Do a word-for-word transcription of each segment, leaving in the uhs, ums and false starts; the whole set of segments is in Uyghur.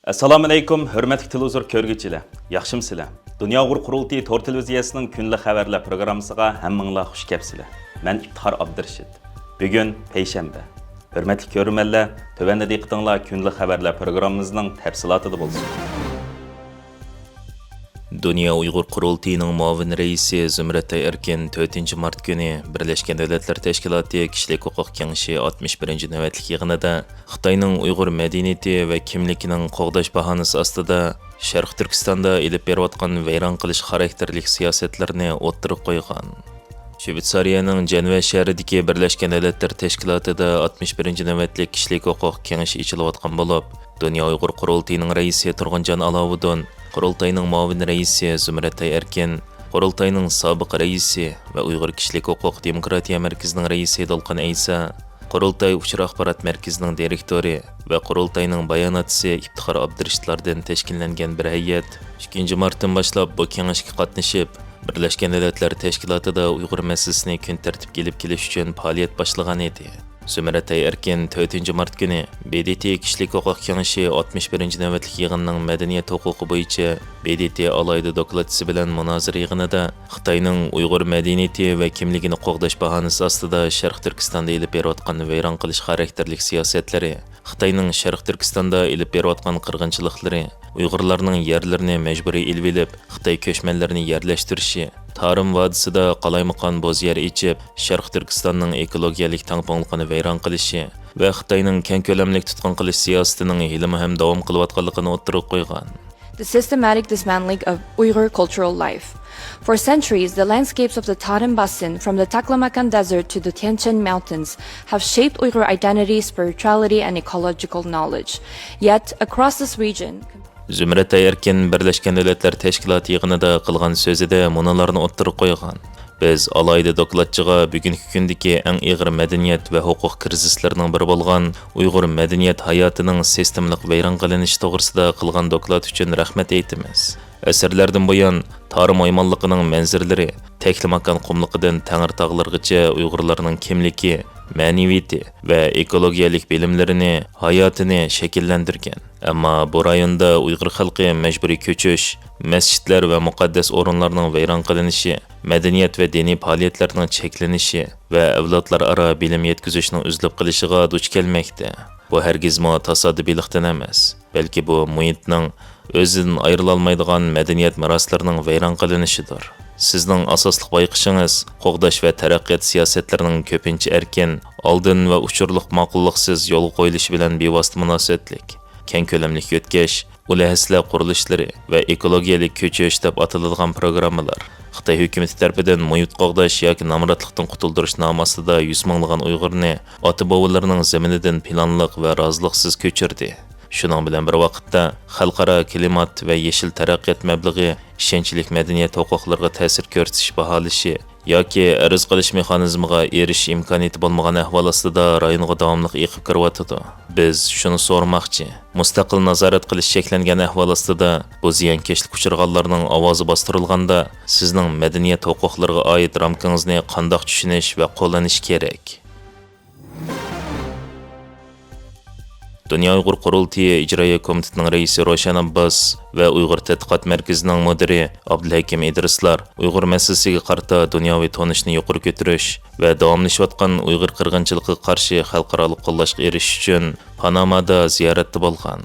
ئەسسالامۇئەلەيكۇم، ھۆرمەتلىك تېلېۋىزور كۆرگۈچىلەر، ياخشىمۇسىلەر؟ دۇنيا ئۇيغۇر قۇرۇلتىيى تور تېلېۋىزىيەسىنىڭ كۈندىلىك خەۋەرلەر پروگراممىسىغا ھەممىڭلار خۇش كەپسىلەر. مەن ئىپتىخار ئابدۇرېشىت. بۈگۈن پەيشەنبە. ھۆرمەتلىك كۆرۈرمەنلەر، تۆۋەندە دىققىتىڭلار كۈندىلىك خەۋەرلەر پروگراممىمىزنىڭ تەپسىلاتىدا بولسۇن. دۇنيا ئۇيغۇر قۇرۇلتىيىنىڭ مۇئاۋىن رەئىسى زۇمرەتئاي ئەركىن تۆتىنچى مارت كۈنى بىرلەشكەن دۆلەتلەر تەشكىلاتى كىشىلىك ھوقۇق كېڭىشى ئاتمىش بىرىنچى نۆۋەتلىك يىغىنىدا خىتاينىڭ ئۇيغۇر مەدەنىيىتى ۋە كىملىكىنىڭ قوغداش باھانىسى ئاستىدا شەرقىي تۈركىستاندا ئېلىپ بېرىۋاتقان ۋەيران قىلىش خاراكتېرلىك سىياسەتلىرىنى ئوتتۇرىغا قويغان. شۋېتسارىيەنىڭ جەنۋە شەھىرىدىكى بىرلەشكەن دۆلەتلەر تەشكىلاتىدا ئاتمىش بىرىنچى نۆۋەتلىك كىشىلىك ھوقۇق كېڭىشى ئېچىلىۋاتقان بولۇپ، دۇنيا ئۇيغۇر قۇرۇلتىيىنىڭ رەئىسى تۇرغۇنجان ئالاۋۇدۇن، قۇرۇلتاينىڭ مۇئاۋىن رەئىسى زۇمرەتئاي ئەركىن، قۇرۇلتاينىڭ سابىق رەئىسى ۋە ئۇيغۇر كىشىلىك ھوقۇق دېموكراتىيە مەركىزىنىڭ رەئىسى دولقۇن ئەيسا، قۇرۇلتاي ئۇچۇر ئاخبارات مەركىزىنىڭ دىرېكتورى ۋە قۇرۇلتاينىڭ باياناتچىسى ئىپتىخار ئابدۇرېشىتلاردىن تەشكىللەنگەن بىر ھەيئەت ئىككىنچى مارتتىن باشلاپ بۇ كېڭەشكە قاتنىشىپ، بىرلەشكەن دۆلەتلەر تەشكىلاتىدا ئۇيغۇر مەسىلىسىنى كۈن تەرتىپكە ئېلىپ كېلىش ئۈچۈن پائالىيەت باشلىغانىدى. زۇمرەتئاي ئەركىن تۆتىنچى مارت كۈنى ب د ت كىشىلىك ھوقۇق كېڭىشى ئاتمىش بىرىنچى نۆۋەتلىك يىغىنىنىڭ مەدەنىيەت ھوقۇقى بويىچە ب د ت ئالاھىدە دوكلاتچىسى بىلەن مۇنازىرە يىغىنىدا خىتاينىڭ ئۇيغۇر مەدەنىيىتى ۋە كىملىكىنى قوغداش باھانىسى ئاستىدا شەرقىي تۈركىستاندا ئېلىپ بېرىۋاتقان ۋەيران قىلىش خاراكتېرلىك سىياسەتلىرى، خىتاينىڭ شەرقىي تۈركىستاندا ئېلىپ بېرىۋاتقان قىرغىنچىلىقلىرى، ئۇيغۇرلارنىڭ يەرلىرىنى مەجبۇرىي ئېلىۋېلىپ، خىتاي كۆچمەنلىرىنى يەرلەشتۈرۈشى، تارىم ۋادىسىدا قالايمىقان بوز يەر ئېچىپ، شەرقىي تۈركىستاننىڭ ئېكولوگىيەلىك تەڭپۇڭلۇقىنى ۋەيران قىلىشى ۋە خىتاينىڭ كەڭ كۆلەملىك تۇتقۇن قىلىش سىياسىتىنىڭ ھېلىمۇ ھەم داۋام قىلىۋاتقانلىقىنى ئوتتۇرىغا قويغان. The systematic dismantling of Uyghur cultural life. For centuries, the landscapes of the Tarim Basin, from the Taklamakan Desert to the Tian Shan Mountains, have shaped Uyghur identity, spirituality, and ecological knowledge. Yet, across this region, زۇمرەتئاي ئەركىن بىرلەشكەن دۆلەتلەر تەشكىلاتى يىغىنىدا قىلغان سۆزىدە مۇنۇلارنى ئوتتۇرىغا قويغان. بىز ئالاھىدە دوكلاتچىغا بۈگۈنكى كۈندىكى ئەڭ ئېغىر مەدەنىيەت ۋە ھوقۇق كىرىزىسلىرىنىڭ بىرى بولغان ئۇيغۇر مەدەنىيەت ھاياتىنىڭ سىستېمىلىق ۋەيران قىلىنىشى توغرىسىدا قىلغان دوكلات ئۈچۈن رەھمەت ئېيتىمىز. ئەسىرلەردىن بۇيان، تارىم ئويمانلىقىنىڭ مەنزىرىلىرى تەكلىماكان قۇملۇقىدىن تەڭرىتاغلىرىغىچە ئۇيغۇرلارنىڭ كىملىكى، مەنىۋىيىتى ۋە ئېكولوگىيەلىك بىلىملىرىنى، ھاياتىنى شەكىللەندۈرگەن. ئەمما بۇ رايوندا ئۇيغۇر خەلقى مەجبۇرىي كۆچۈش، مەسچىتلەر ۋە مۇقەددەس ئورۇنلارنىڭ ۋەيران قىلىنىشى، مەدەنىيەت ۋە دىنىي پائالىيەتلەرنىڭ چەكلىنىشى ۋە ئەۋلادلار ئارا بىلىم يەتكۈزۈشنىڭ ئۈزۈلۈپ قېلىشىغا دۇچ كەلمەكتە. بۇ ھەرگىزمۇ تاسادىپىيلىقتىن ئەمەس، بەلكى بۇ مۇھىتنىڭ ئۆزىدىن ئايرىلالمايدىغان مەدەنىيەت مىراسلىرىنىڭ ۋەيران قىلىنىشىدۇر. سىزنىڭ ئاساسلىق بايقىشىڭىز قوغداش ۋە تەرەققىيات سىياسەتلىرىنىڭ كۆپىنچە ئەركىن، ئالدىن ۋە ئۇچۇرلۇق ماقۇللۇقسىز يولغا قويۇلۇشى بىلەن بىۋاسىتە مۇناسىۋەتلىك. كەڭ كۆلەملىك يۆتكەش، ئۇلى ھەسسىلە قۇرۇلۇشلىرى ۋە ئېكولوگىيەلىك كۆچۈش دەپ ئاتىلىدىغان پروگراممىلار خىتاي ھۆكۈمىتى تەرىپىدىن مۇھىت قوغداش ياكى نامراتلىقتىن قۇتۇلدۇرۇش نامى ئاستىدا يۈز مىڭلىغان ئۇيغۇرنى ئاتا-بوۋىلىرىنىڭ زېمىنىدىن پىلانلىق ۋە رازىلىقسىز كۆچۈردى. شۇنىڭ بىلەن بىر ۋاقىتتا، خەلقئارا كلىمات ۋە يېشىل تەرەققىيات مەبلىغى ئىشەنچلىك مەدەنىيەت ھوقۇقلىرىغا تەسىر كۆرسىتىش باھالىشى ياكى ئەرز قىلىش مېخانىزمىغا ئېرىشىش ئىمكانىيىتى بولمىغان ئەھۋال ئاستىدا رايونغا داۋاملىق ئېقىپ كىرىۋاتىدۇ. بىز شۇنى سورىماقچى، مۇستەقىل نازارەت قىلىش چەكلەنگەن ئەھۋال ئاستىدا بۇ زىيانكەشلىككە ئۇچرىغانلارنىڭ ئاۋازى باستۇرۇلغاندا، سىزنىڭ مەدەنىيەت ھوقۇقلىرىغا ئائىت رامكىڭىزنى قانداق چۈشىنىش ۋە قوللىنىش كېرەك؟ دۇنيا ئۇيغۇر قۇرۇلتىيى ئىجرائىيە كومىتېتىنىڭ رەئىسى روشەن ئابباس ۋە ئۇيغۇر تەتقىقات مەركىزىنىڭ مۇدىرى ئابدۇلھەكىم ئىدرىسلار ئۇيغۇر مەسىلىسىگە قارىتا دۇنياۋى تونۇشنى يۇقىرى كۆتۈرۈش ۋە داۋاملىشىۋاتقان ئۇيغۇر قىرغىنچىلىقىغا قارشى خەلقئارالىق قوللاشقا ئېرىشىش ئۈچۈن پانامادا زىيارەتتە بولغان.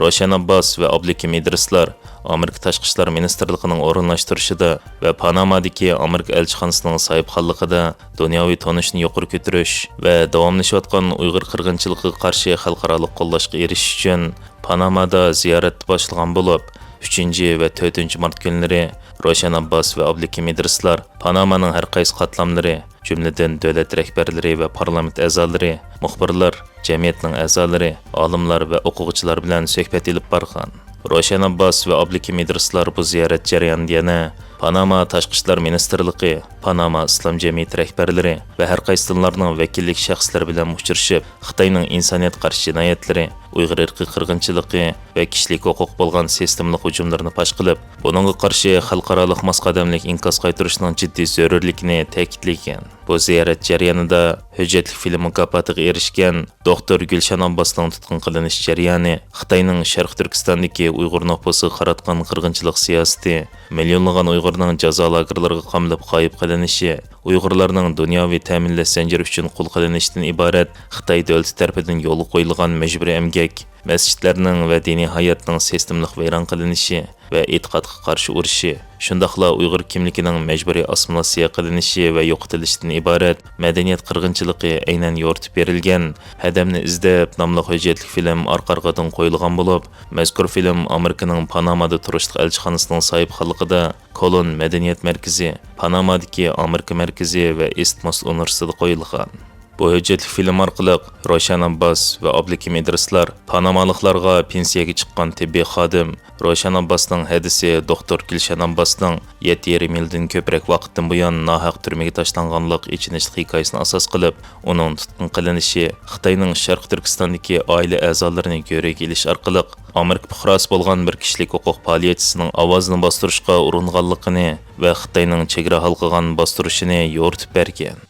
روشەن ئابباس ۋە ئابلىكىم ئىدرىسلار ئامېرىكا تاشقى ئىشلار مىنىستىرلىقىنىڭ ئورۇنلاشتۇرۇشىدا ۋە پانامادىكى ئامېرىكا ئەلچىخانىسىنىڭ ساھىبخانلىقىدا دۇنياۋى تونۇشنى يۇقىرى كۆتۈرۈش ۋە داۋاملىشىۋاتقان ئۇيغۇر قىرغىنچىلىقىغا قارشى خەلقئارالىق قوللاشقا ئېرىشىش ئۈچۈن پانامادا زىيارەتتە باشلىغان بولۇپ، ئۈچىنچى ۋە تۆتىنچى مارت كۈنلىرى روشەن ئابباس ۋە ئابلىكىم ئىدرىسلار پانامانىڭ ھەر قايسى قاتلاملىرى، جۈملىدىن دۆلەت رەھبەرلىرى ۋە پارلامېنت ئەزالىرى، مۇخبىرلار، جەمئىيەتنىڭ ئەزالىرى، ئالىملار ۋە ئوقۇغۇچىلار بىلەن سۆھبەت ئېلىپ بارغان. روشەن ئابباس ۋە ئابلىكىم ئىدرىسلار بۇ زىيارەت جەريانىدا يەنە پاناما تاشقى ئىشلار مىنىستىرلىقى، پاناما ئىسلام جەمئىيىتى رەھبەرلىرى ۋە ھەر قايسى دىنلارنىڭ ۋەكىللىك شەخسلىرى بىلەن ئۇچرىشىپ، خىتاينىڭ ئىنسانىيەتكە قارشى جىنايەتلىرى، ئۇيغۇر ئىرقىي قىرغىنچىلىقى ۋە كىشىلىك ھوقۇققا بولغان سىستېمىلىق ھۇجۇملىرىنى پاش قىلىپ، بۇنىڭغا قارشى خەلقئارالىق ماس قەدەملىك ئىنكاس قايتۇرۇشنىڭ جىددىي زۆرۈرلۈكىنى تەكىتلىگەن. بۇ زىيارەت جەريانىدا ھۆججەتلىك فىلىم مۇكاپاتىغا ئېرىشكەن دوختۇر گۈلشەن ئابباسنىڭ تۇتقۇن قىلىنىش جەريانى، خىتاينىڭ شەرقىي تۈركىستاندىكى ئۇيغۇر نوپۇسىغا قاراتقان قىرغىنچىلىق سىياسىتى، مىليونلىغان ئۇيغۇرنىڭ جازا لاگېرلىرىغا قامىلىپ غايىب قىلىنىشى، ئۇيغۇرلارنىڭ دۇنياۋى تەمىنلەش زەنجىرى ئۈچۈن قۇل قىلىنىشتىن ئىبارەت خىتاي دۆلىتى تەرىپىدىن يولغا قويۇلغان مەجبۇرىي ئەمگەك، مەسچىتلەرنىڭ ۋە دىنىي ھاياتنىڭ سىستېمىلىق ۋەيران قىلىنىشى ۋە ئېتىقادقا قارشى ئۇرۇشى، شۇنداقلا ئۇيغۇر كىملىكىنىڭ مەجبۇرىي ئاسسىمىلياتسىيە قىلىنىشى ۋە يوقىتىلىشىدىن ئىبارەت مەدەنىيەت قىرغىنچىلىقى ئەينەن يورۇتۇپ بېرىلگەن ھەدەمنى ئىزدەپ ناملىق ھۆججەتلىك فىلىم ئارقا-ئارقىدىن قويۇلغان بولۇپ، مەزكۇر فىلىم ئامېرىكىنىڭ پانامادا تۇرۇشلۇق ئەلچىخانىسىنىڭ ساھىبخانلىقىدا كولون مەدەنىيەت مەركىزى، پانامادىكى ئامېرىكا مەركىزى ۋە ئىست موسل ئۇنىۋېرسىتېتىدا قويۇلغان. بۇ ھۆججەتلىك فىلىم ئارقىلىق روشەن ئابباس ۋە ئابلىكىم ئىدرىسلار پانامالىقلارغا پېنسىيەگە چىققان تېببىي خادىم روشەن ئابباسنىڭ ھەدىسى دوختۇر گۈلشەن ئابباسنىڭ يەتتە يېرىم يىلدىن كۆپرەك ۋاقىتتىن بۇيان ناھەق تۈرمىگە تاشلانغانلىق ئېچىنىشلىق ھېكايىسىنى ئاساس قىلىپ، ئۇنىڭ تۇتقۇن قىلىنىشى، خىتاينىڭ شەرقىي تۈركىستاندىكى ئائىلە ئەزالىرىنى گۆرۈگە ئېلىش ئارقىلىق ئامېرىكا پۇقراسى بولغان بىر كىشىلىك ھوقۇق پائالىيەتچىسىنىڭ ئاۋازىنى باستۇرۇشقا ئۇرۇنغانلىقىنى ۋە خىتاينىڭ چېگرا ھالقىغان باستۇرۇشىنى يورۇتۇپ بەرگەن.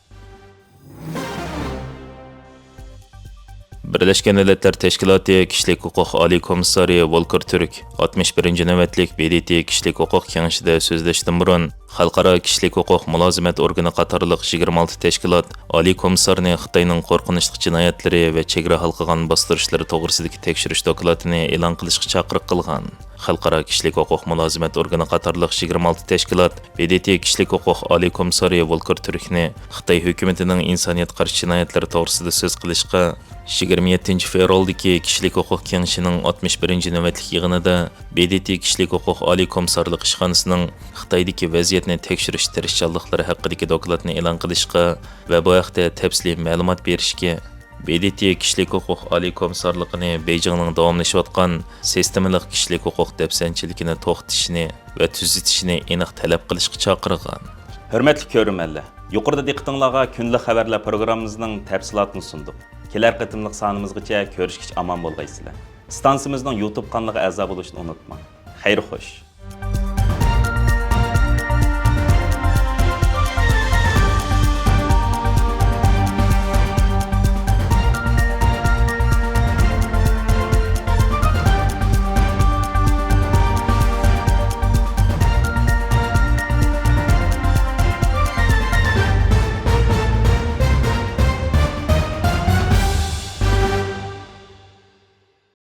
بىرلەشكەن دۆلەتلەر تەشكىلاتى كىشىلىك ھوقۇق ئالىي كومىسسارى ۋولكېر تۈرك ئاتمىش بىرىنچى نۆۋەتلىك ب د ت كىشىلىك ھوقۇق كېڭىشىدە سۆزلەشتىن بۇرۇن، خەلقئارا كىشىلىك ھوقۇق مۇلازىمەت ئورگىنى قاتارلىق يىگىرمە ئالتە تەشكىلات ئالىي كومىسسارنى خىتاينىڭ قورقۇنچلۇق جىنايەتلىرى ۋە چېگرا ھالقىغان باستۇرۇشلىرى توغرىسىدىكى تەكشۈرۈش دوكلاتىنى ئېلان قىلىشقا چاقىرىق قىلغان. خەلقئارا كىشىلىك ھوقۇق مۇلازىمەت ئورگىنى قاتارلىق يىگىرمە ئالتە تەشكىلات ب د ت كىشىلىك ھوقۇق ئالىي كومىسسارى ۋولكېر تۈركنى خىتاي ھۆكۈمىتىنىڭ ئىنسانىيەتكە قارشى جىنايەتلىرى توغرىسىدا سۆز قىلىشقا، يىگىرمە يەتتىنچى فېۋرالدىكى كىشىلىك ھوقۇق كېڭىشىنىڭ ئاتمىش بىرىنچى نۆۋەتلىك يىغىنىدا ب د ت كىشىلىك ھوقۇق ئالىي كومىسسارلىق ئىشخانىسىنىڭ خىتايدىكى ۋەزىيەتنى تەكشۈرۈش تىرىشچانلىقلىرى ھەققىدىكى دوكلاتنى ئېلان قىلىشقا ۋە بۇ ھەقتە تەپسىلىي مەلۇمات بېرىشكە، ب د ت كىشىلىك ھوقۇق ئالىي كومىسسارلىقىنى بېيجىڭنىڭ داۋاملىشىۋاتقان سىستېمىلىق كىشىلىك ھوقۇق دەپسەندىچىلىكىنى توختىتىشنى ۋە تۈزىتىشنى ئېنىق تەلەپ قىلىشقا چاقىرغان. ھۆرمەتلىك كۆرۈرمەنلەر، يۇقىرىدا دىققىتىڭلارغا كۈندىلىك خەۋەرلەر پروگراممىمىزنىڭ تەپسىلاتىنى سۇندۇق. كېلەر قېتىملىق سانىمىزغىچە كۆرۈشكىچە ئامان بولغايسىلەر. ئىستانسىمىزنىڭ يۇتۇب قانىلىغا ئەزا بولۇشنى ئۇنتۇماڭ. خەير خوش.